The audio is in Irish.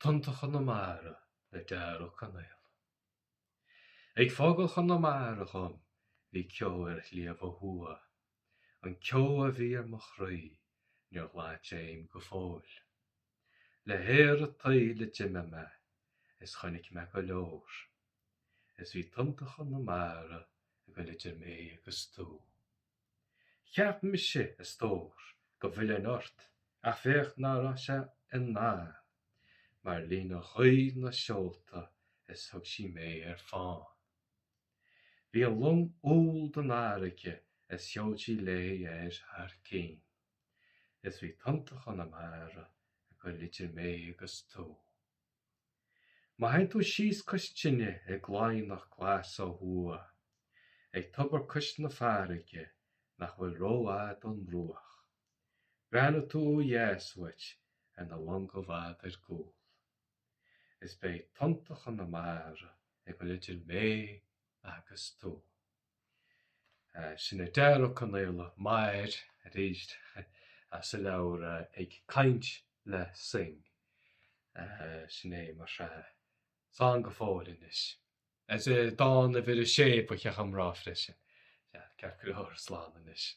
Tonnta Chonamara le Dara Ó Conaola. Ag fágáil Chonamara dhom bhí ceo ar shliabh ó thuaidh, an ceo a bhí ar mo chroí níor ghlan sé uaim go fóill. Le haer an tsaoil a d'imigh mé is chonaic mé go leor, is bhí tonnta Chonamara ag goil idir mé agus tú. Cheap mise, a stór, go bhfillfinn ort, ach féach ná raibh sé i ndán, mar lean an ghaoth na seolta is thug sí mé ar fán. Bhí an long umhal don fharraige is sheol sí léi ar thar cionn, is bhí tonnta Chonamara ag goil idir mé agus tú. Má théann tú síos cois tine i gcladhnach glas ó thuaidh, ag tobar cois na farraige nach bhfuil rófhada ón mbruach, breathnóidh tú ó dheas uait ar na longa i bhfad ar gcúl, is beidh tonnta Chonamara ag goil idir mé agus tú. Sin é Dara Ó Conaola, Mair, arís, as a leabhar Ag Caint le Synge. Sin é, mar sea. Is ann go fóill anois. Is é dán uimhir a sé ba cheart dom rá freisin. Sea, ceart go leor, slán anois.